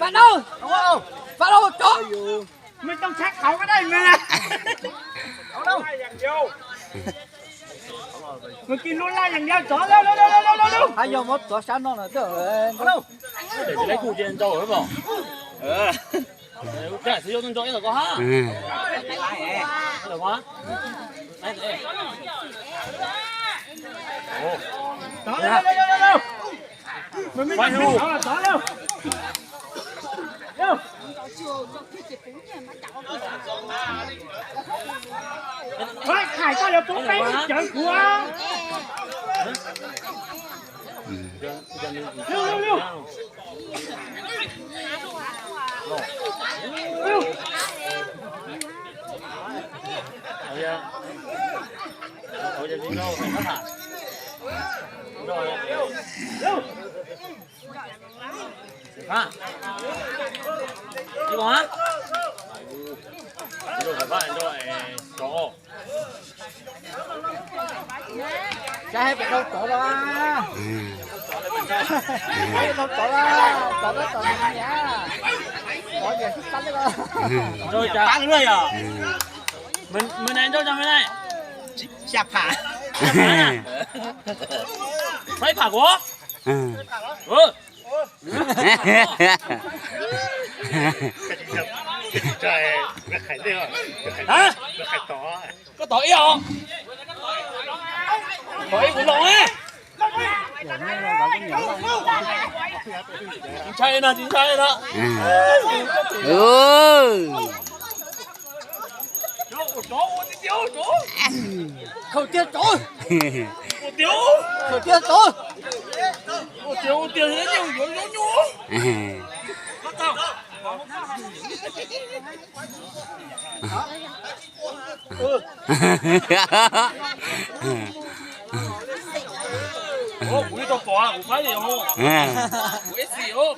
Pham Lauj, Pham Lauj, tsov. Mej tau tshab qhauv ko dab mej. Mej kis lub laj yees yog tsov lauj, lauj, lauj, lauj, lauj. Hab yog muab tsov sab no na. Kuv tsis yog nco ib tog ko hab. Mej tau tshab qhauv los tsov lauj. Hais koj yuav poob peb cawv kuv. Saib pem rau tsov los, rau tsov los, tsov tab tom nyiam, tsov nyiam sib txab li os. Rau cas pab luaj yog? Mws nai nrauj cov mws nai. Xya pham. Saib pham kuv. Koj tom ib os. Tom ib kuv los. Tsis ntshai no, tsis ntshai no. Khaws tiag tsov. Khaws tiag tsov. Kuv ib tau pom kuv faib li hos. Kuv ib txhis os.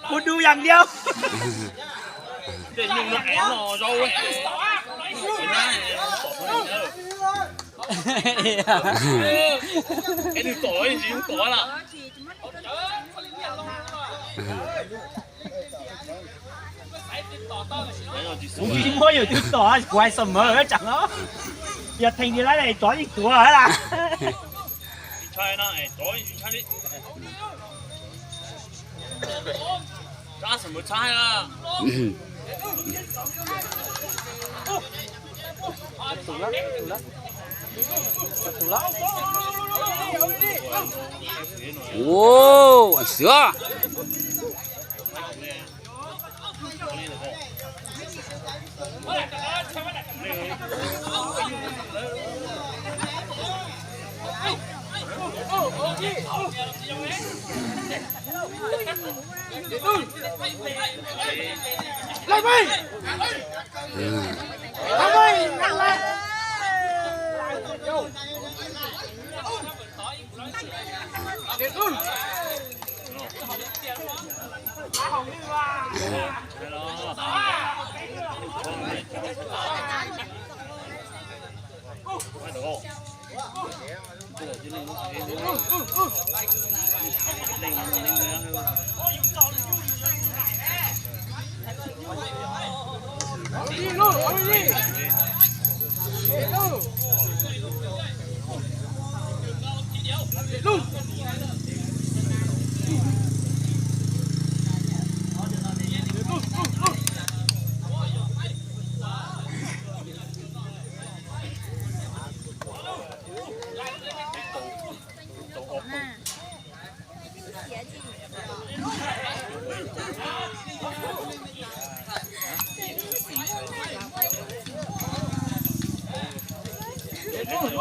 Kuv du yam liau. Kuv tsis muab yus twg tom, kuv hais xav mawv tsam no. Yog theej li lawm tsov yeej tuav lawm. Ua, xiv.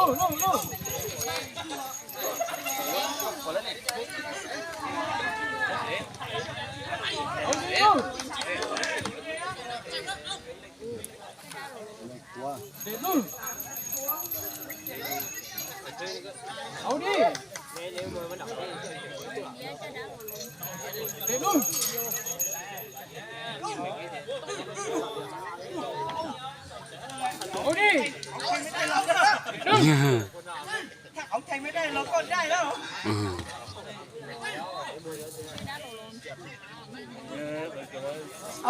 Au,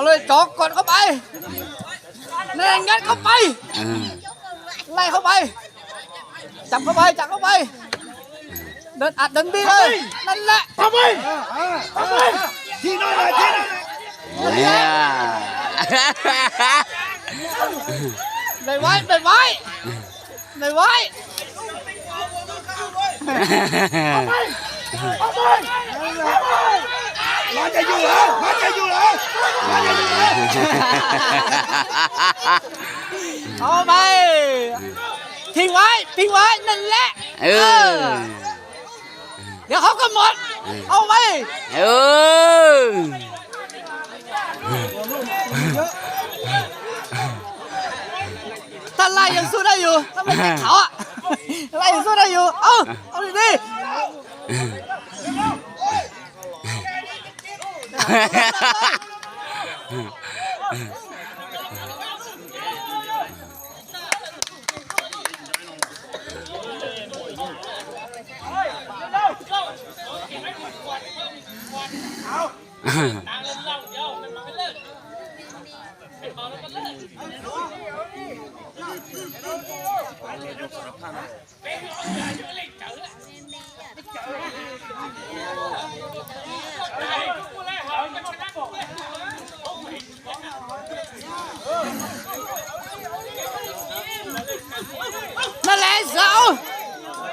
lawv cov kom koj pais, nej nyob koj pais, laij koj pais, cam koj pais, cam koj pais, đừng ạt đừng đi lawm, nej lawm. Đừng vãi, đừng vãi. Đừng vãi. Au mày. Phim vãi, phim vãi, năn lẹ. Nếu không có một, au mày. Tag laj yog xub dab yus, tag laj yus xub dab yus, au, au li li. Năn lẹ, zaum.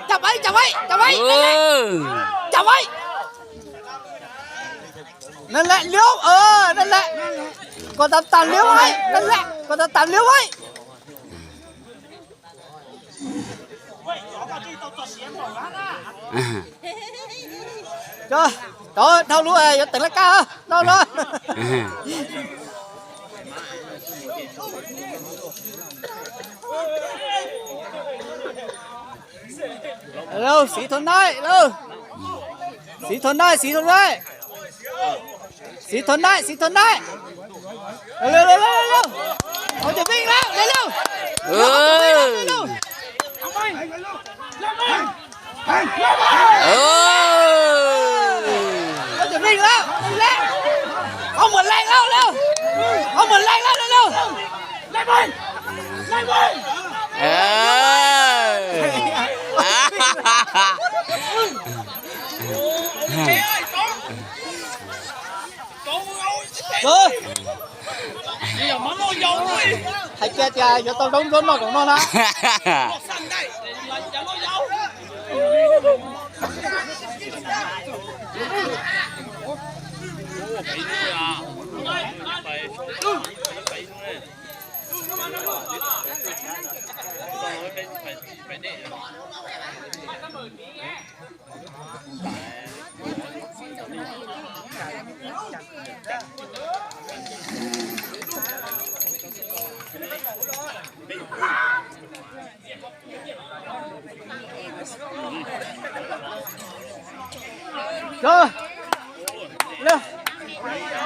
Chau vay, chau vay, chau vay. Chau vay. Năn lẹ, liu, năn lẹ. Kom tas tas liu vay, năn lẹ, kom tas tas liu vay. Cov, cov dhau lub yuav teev laj kab no no. Lauj, Xis Thua Naim lauj. Xis Thua Naim, Xis Thua Naim. Xis Thua Naim, Xis Thua Naim. Ua cov vij lawm, ua cov vij lawm. Ua cov vij lawm, lawm. Ua mus leej lawm, lawm. Ua mus leej lawm, lawm. Hais kiag tias yuav tau zaub nruab noj zaum no na.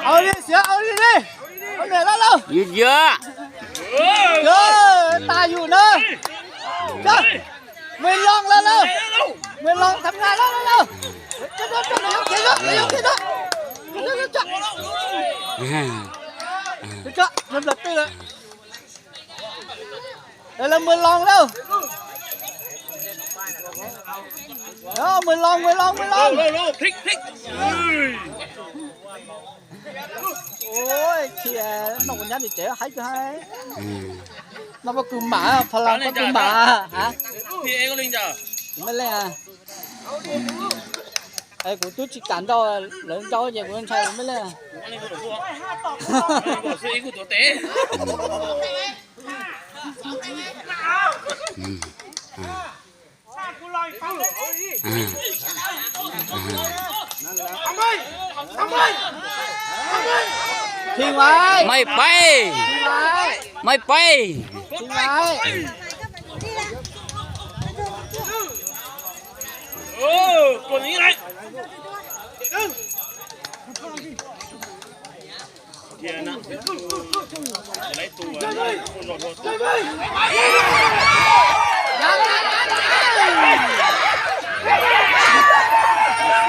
Au li, xiav au li li. Au niam lauj lauj. Yus yus. Yus, tas yus na. Mười lon lauj lauj. Mười lon tham gia lauj lauj lauj. Lawv mười lon lauj. Mười lon, mười lon, mười lon. Ui, khiav no kuv nyab tim tsev haib kawg haib. No pab kws mam, pha las pab kws mam. Kuv mej leej. Kuv twb tsis kam nrau, lawv nrau ces kuv ntshai kuv mej leej. Maj Paib, Maj Paib.